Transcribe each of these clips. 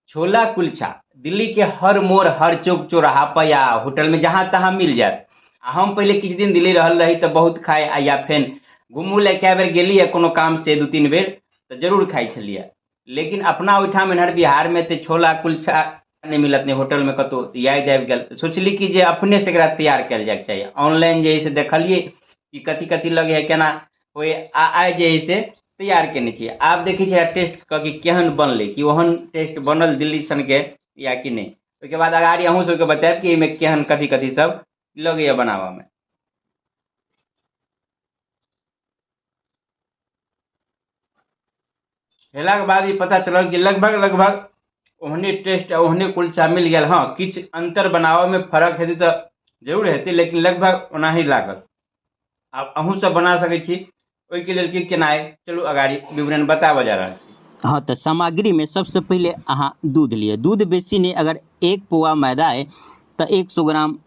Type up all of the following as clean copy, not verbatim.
छोला कुलचा दिल्ली के हर मोड़ हर चौक चौराहा पर या होटल में जहाँ तहाँ मिल जायत। आ हम पहिले किछु दिन दिल्ली रहल रही तऽ बहुत खाइ, आ या फेन घुमू लए कए बेर गेलियै कोनो काम से 2-3 बेर तऽ जरूर खाइ छलियै। लेकिन अपना ओहिठाम एन्हर बिहार में तऽ छोला कुलचा नहि मिलत, नहि होटल में कतहु, तऽ याद आबि गेल, सोचली कि जे अपने से एकरा तैयार कयल जायके चाही। ऑनलाइन जे है से देखलियै कि कथी कथी लगै है, केना होइ, आ आइ जे है से तैयार केने छियै। आब देखै छियै टेस्ट कऽ के केहन बनलै, कि ओहन टेस्ट बनल दिल्ली सनके या कि नहि। ओहिके बाद अगाड़ी अहूँ सबके बतायब कि एहिमे केहन कथी कथी सब लगैया बनाबऽमे। खेलाके बाद ई पता चलल कि लगभग लगभग ओहने टेस्ट आ ओहने कुलचा मिल गेल। हँ, किछु अन्तर बनाबऽमे फरक हेतै तऽ जरूर हेतै, लेकिन लगभग ओनाही लागल। आब अहूँ सब बना सकै छी। ओहिके लेल की केना अइ, चलू अगाड़ी विवरण बताबऽ जा रहल छी। हँ, तऽ सामग्रीमे सबसँ पहिले अहाँ दूध लिअ। दूध बेसी नहि, अगर 1 पौआ मैदा अइ तऽ 100 ग्राम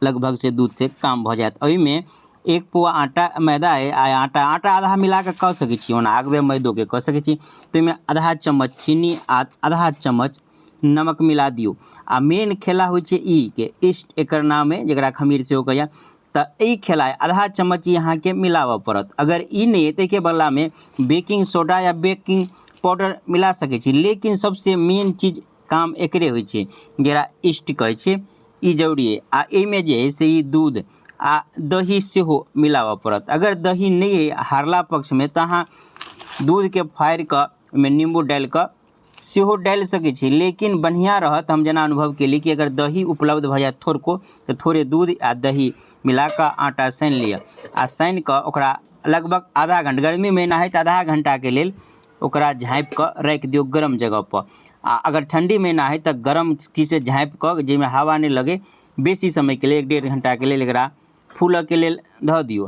लगभग से दूध से काम भऽ जायत। ओहिमे 1 पौआ आटा मैदा अइ आ आटा आटा आधा मिलाकऽ कऽ सकै छी, ओना अगबे मैदोके कऽ सकै छी। तऽ ओहिमे आधा चम्मच चीनी आ आधा चम्मच नमक मिला दियौ। आ मेन खेला होइ छै ई के ईस्ट एकर नाम अइ, जकरा खमीर सेहो कहैए। तऽ एहि खेला आधा चम्मच ई अहाँके मिलाबऽ पड़त। अगर ई नहि अइ ताहिके बदलामे बेकिंग सोडा या बेकिंग पाउडर मिला सकै छी, लेकिन सबसँ मेन चीज काम एकरे होइ छै जकरा ईस्ट कहै छै, ई जरूरी अइ। आ एहिमे जे अइ से ई दूध आ दही सेहो मिलाबऽ पड़त। अगर दही नहि अइ हारला पक्षमे तऽ अहाँ दूधके फाड़िकऽ ओहिमे निम्बू डालिकऽ सेहो डालि सकै छी, लेकिन बढ़िआँ रहत, हम जेना अनुभव केली कि अगर दही उपलब्ध भऽ जायत थोड़को तऽ थोड़े दूध आ दही मिलाकऽ आटा सानि लिअ आ सानिकऽ ओकरा लगभग आधा घण्टा, गर्मीमे एना हइ तऽ आधा घण्टाके लेल ओकरा झाँपिकऽ राखि दियौ गरम जगहपर। आ अगर ठण्डी महिना हइ तऽ गरम चीजसँ झाँपिकऽ जाहिमे हवा नहि लगै बेसी समयके लेल 1-1.5 घण्टाके लेल एकरा फूलऽके लेल धऽ दियौ।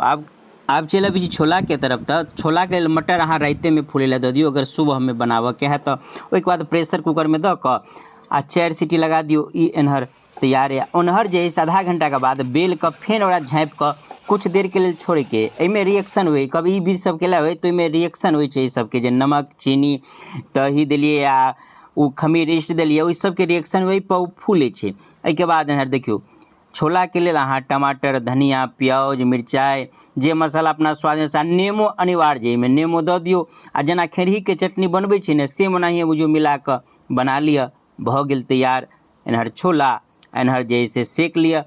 आब चलि अबै छी छोलाके तरफ। तऽ छोलाके लेल मटर अहाँ रातिमे फूलै लए दऽ दियौ अगर सुबहमे बनाबऽके है तऽ। ओहिके बाद प्रेशर कूकरमे दऽ कऽ आ 4 सीटी लगा दियौ, ई एन्हर तैयार यऽ। ओन्हर जे है से आधा घण्टाके बाद बेल कऽ फेर ओकरा झाँपि कऽ किछु देरके लेल छोड़ैके, एहिमे रिएक्शन होइ, कभी ई विध सब केला होइ तऽ ओहिमे रिएक्शन होइ छै ई सबके, जे नमक चीनी दही देलियै आ ओ खमीर ईस्ट देलियै, ओहि सबके रिएक्शन ओहिपर ओ फूलै छै। एहिके बाद एन्हर देखियौ छोलाके लेल अहाँ टमाटर, धनिया, प्याज, मिरचाइ जे मसाला अपना स्वाद अनुसार, नेमो अनिवार्य, एहिमे नेमो दऽ दियौ। आ जेना खेरहीके चटनी बनबै छै ने, सेम ओनाहिए बुझियौ मिलाकऽ बना लिअ, भऽ गेल तैयार। एन्हर छोला, एन्हर जे हइ से सेक लिअ।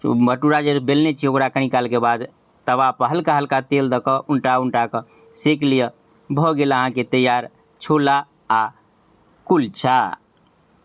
भटूरा जे बेलने छियै ओकरा कनि कालके बाद तवापर हल्का हल्का तेल दऽ कऽ उल्टा उल्टा कऽ सेक लिअ, भऽ गेल अहाँके तैयार छोला आ कुलचा।